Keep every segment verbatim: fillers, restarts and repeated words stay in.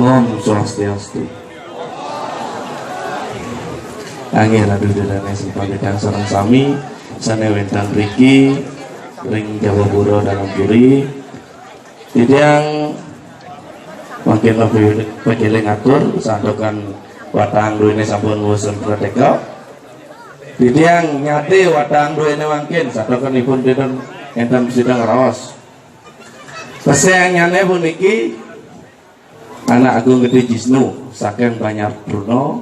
Om Swastiastu. Angin aduh dadane simpang gedang sareng sami sane wenten riki ring Jawa Pura Dalem Puri. Titiang mangkin lebih pejeling atur santukan watang duene sampun wusen prateka. Titiang nyate watang duene mangkin santukan ipun dinten enten sidang raos. Pesengyane puniki Anak Agung Gede Jisnu saking Banjar Bruna,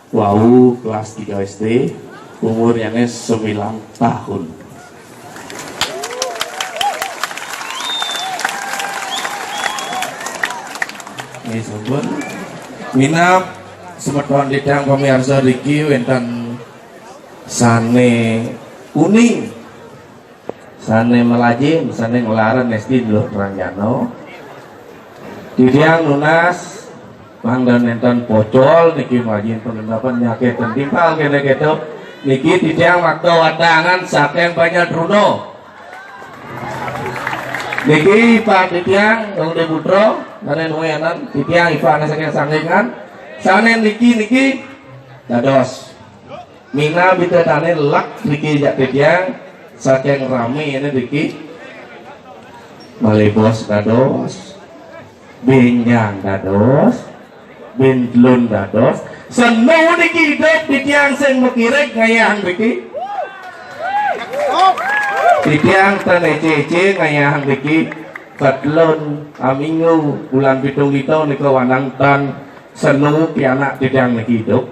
wau kelas tiga S D, umurnyane sembilan tahun. Nggih, sampun. Minab semeton titiang pamirsa riki wenten sane uning, sane melajin, sane ngelarang esti dulur pranjana. Titiang nunas mangda nenten pocol niki melajin penembapan nyaketen timpal kene keto. Niki titiang makta watangan saking Banjar Druna. Niki Pak titiang Dong Deputra, sane nuenan titiang ipane saking Sanglingan. Sane niki niki dados. Minab tane lek niki jak titiang saking rame ini niki. Malebos dados, benjang dados, bentlun dados. Senu niki idup titiang sing makirik ngayahang niki. Titiang tan ece-ece ngayahang niki. Ketlun aminggu bulan pitung ito nika wanang tan senu pianak titiang niki idup.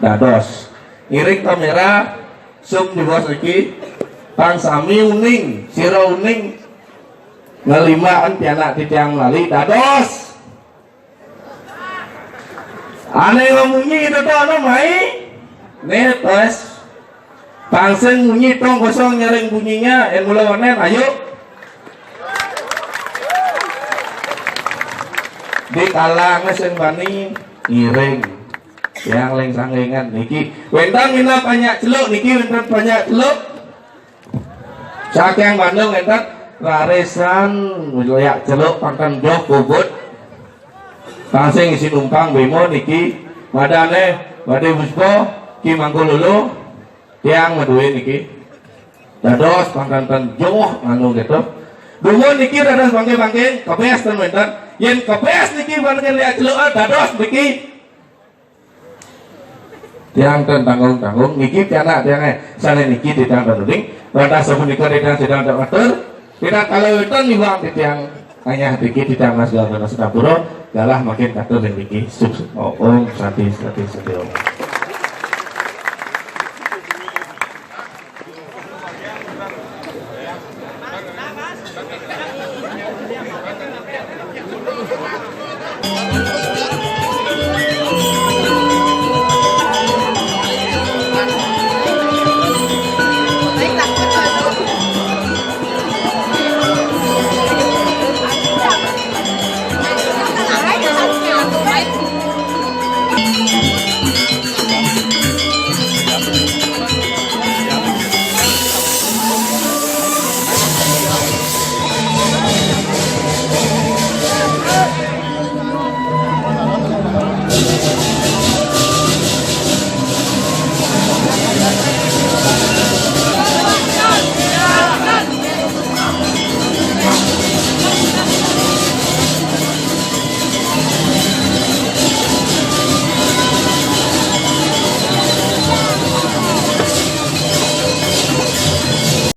Dados. Ngiring kamera, sum di bos niki, pang sami uning, sira uning, ngelimbaan pianak titiang lali, dados. Ane ngamunyi itu tuh anu mai, ne tes, pang sing munyi tong kosong nyaring bunyinya, en mula wanen, ayo. Di kalangan sing bani, ngiring. Yang leng Sanglingan niki. Wenten minab panyak celuk niki, wenten panyak celuk. Saking Bandung wenten raresan, wilayah celuk pangkan joh kubut. Pang sing isi numpang bemo niki. Madane Bade Puspa Ki Mangkululu. Tiang madue niki. Dados pangkan tan joh anu gitu. Dumun niki dados bangke-bangke, kebes ten wenten. Yen kebes niki bangke liak celuk, ah, dados niki. Tiang ten tanggung-tanggung niki pianak tiange. Sane niki titiang ten uning. Lantas sapunika titiang sidang ten atur. Kita kalau wenten niwang titiang anyah niki titiang mas galah mas dapura galah makin katur niki. Suk-, oh, Om Santi, Santi, Santi, Om.